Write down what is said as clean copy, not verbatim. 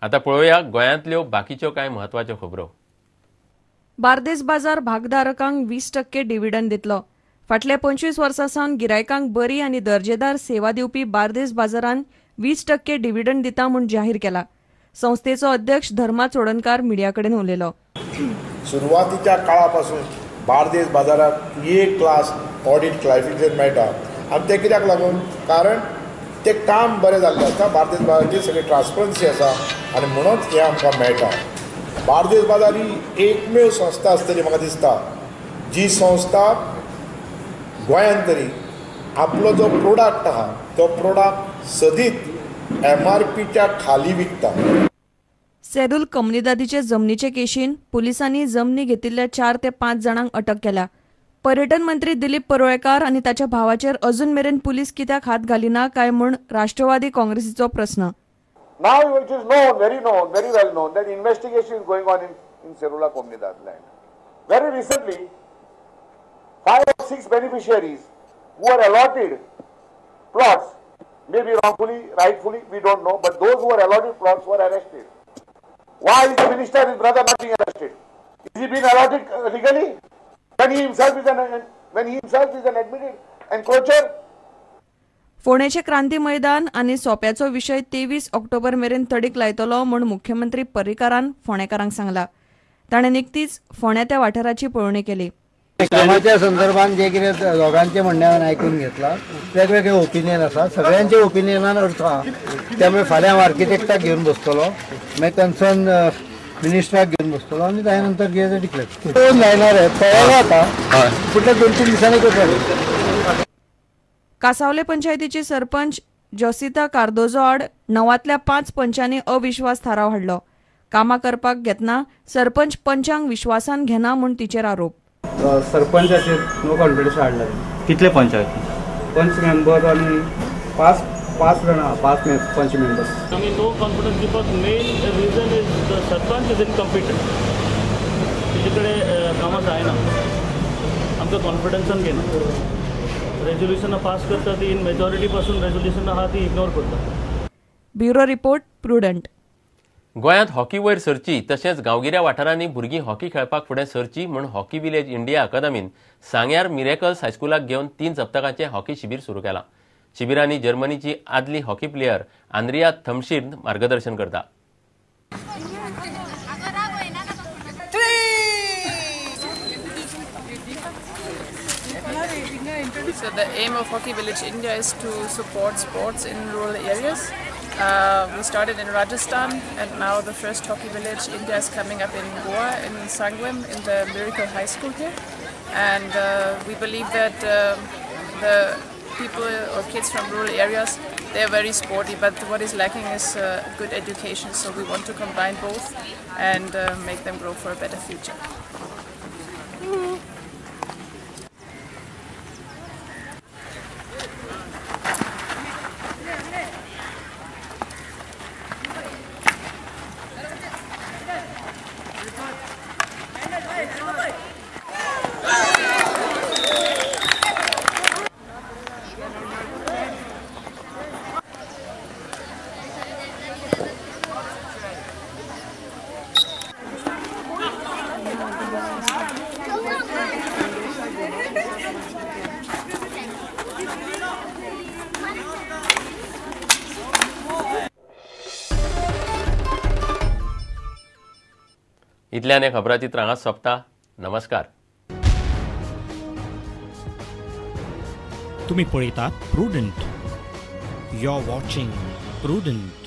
आतां पळोवया गोंयांतल्यो बाकीच्यो कांय म्हत्वाच्यो खबरो. बार्देस बाजार भागधारकांक 20% डिव्हिडंड दितलो. फाटल्या 25 वर्सां सावन गिरायकांक बरी आनी दर्जेदार सेवा दिवपी बार्देस बाजारान 20% डिव्हिडंड दिता म्हूण जाहीर केला. संस्थेचो अध्यक्ष धर्मा चोडणकार मिडिया कडेन उलयलो. सुरवातीच्या काळापासून बार्देस बाजाराक एक क्लास ऑडिट क्लारिफिकेशन मेळटा आनी तें कित्याक लागून, कारण ते काम बरें जाल्लें आसता. बार्देस बाजाराची सगळी ट्रान्सपरन्सी आसा आनी म्हणूनच हें आमकां मेळटा. बार्देस बाजार ही एकमेव संस्था आसतली म्हाका दिसता, जी संस्था गोंयांत तरी आपलो जो प्रोडक्ट आहा तो प्रोडक्ट सदीत एमआरपीच्या खाली विकता. सेरूल कम्युनिदादीचे जमनीचे केशीन पुलिसांनी जमनी घेतिल्ल्या 4 ते 5 जाणांक अटक केल्या. पर्यटन मंत्री दिलीप परुळेकार आनी ताच्या भावाचेर अजून मेरेन पुलीस कित्याक हात घालिना काय म्हूण राष्ट्रवादी काँग्रेसीचो प्रस्न. Now it is known, very well known that investigation is going on in Serula Comunidade land. Very recently, 5 or 6 beneficiaries who are allotted plots, maybe wrongfully, rightfully, we don't know, but those who were allotted plots were arrested. Why is the minister, his brother, not being arrested? Is he being allotted legally? When he himself is an admitted encroacher? फोंडेचे Kranti Maidan आनी सोप्याचो विशय 23 ऑक्टोबर मेरेन तडीक लायतलो म्हूण मुख्यमंत्री पर्रीकारान फोंडेकारांक सांगला. ताणें निकतीच फोंड्या त्या वाठाराची पळोवणी केली. कामाच्या संदर्भात जे कितें दोगांचें म्हणणें हांवें आयकून घेतलां. वेगवेगळे ओपिनियन आसा, सगळ्यांच्या ओपिनियनान अर्थ आहा. त्यामुळे फाल्यां हांव आर्किटेक्टाक घेवन बसतलो, मागीर कन्सर्न मिनिस्टराक घेवन बसतलो आनी ताच्या नंतर कितें तें डिक्लेर दोन जायना रे पळयला आतां फुडल्या 2-3 दिसांनी करतले. कासावले पंचायतीचे सरपंच जोसिता कार्दोजो आड 9 5 पंचांनी अविश्वास थाराव हाडलो. कामां करपाक घेतना सरपंच पंचांक विश्वासान घेना म्हूण तिचेर आरोप. सरपंचाचेर नो कॉन्फिडन्स हाडला. कितले पंचायत? पंच मेंबर आनी 5 जाणां, 5 पंच मेंबर. आमी नो कॉन्फिडन्स दिवपाक main reason is the sarpanch is incompetent. तेजे कडेन कामां जायना, आमकां कॉन्फिडन्सान घेना. रेजोल्युशनां पास करता ती इन मेजॉरिटी पासून रेजोल्युशनां आहा ती इग्नोर करता. Bureau report, Prudent. गोंयांत हॉकी वयर सरची तशेंच गांवगिऱ्या वाठारांनी भुरगीं हॉकी खेळपाक फुडें सरची म्हूण हॉकी विलेज इंडिया अकादमीन सांग्यार मिरेकल्स हायस्कुलाक घेवन 3 सप्तकांचें हॉकी शिबीर सुरू केलां. शिबिरांनी जर्मनीची आदली हॉकी प्लेयर आंद्रिया थमशीर मार्गदर्शन करता. So the aim of Hockey Village India is to support sports in rural areas. We started in Rajasthan and now the first Hockey Village India is coming up in Goa, in Sanguem, in the Miracle High School here. And we believe that the people or kids from rural areas, they are very sporty, but what is lacking is good education. So we want to combine both and make them grow for a better future. इतल्यान हें खबराचित्र हांगाच सोंपता. नमस्कार. तुमी पळयतात Prudent. You are watching Prudent.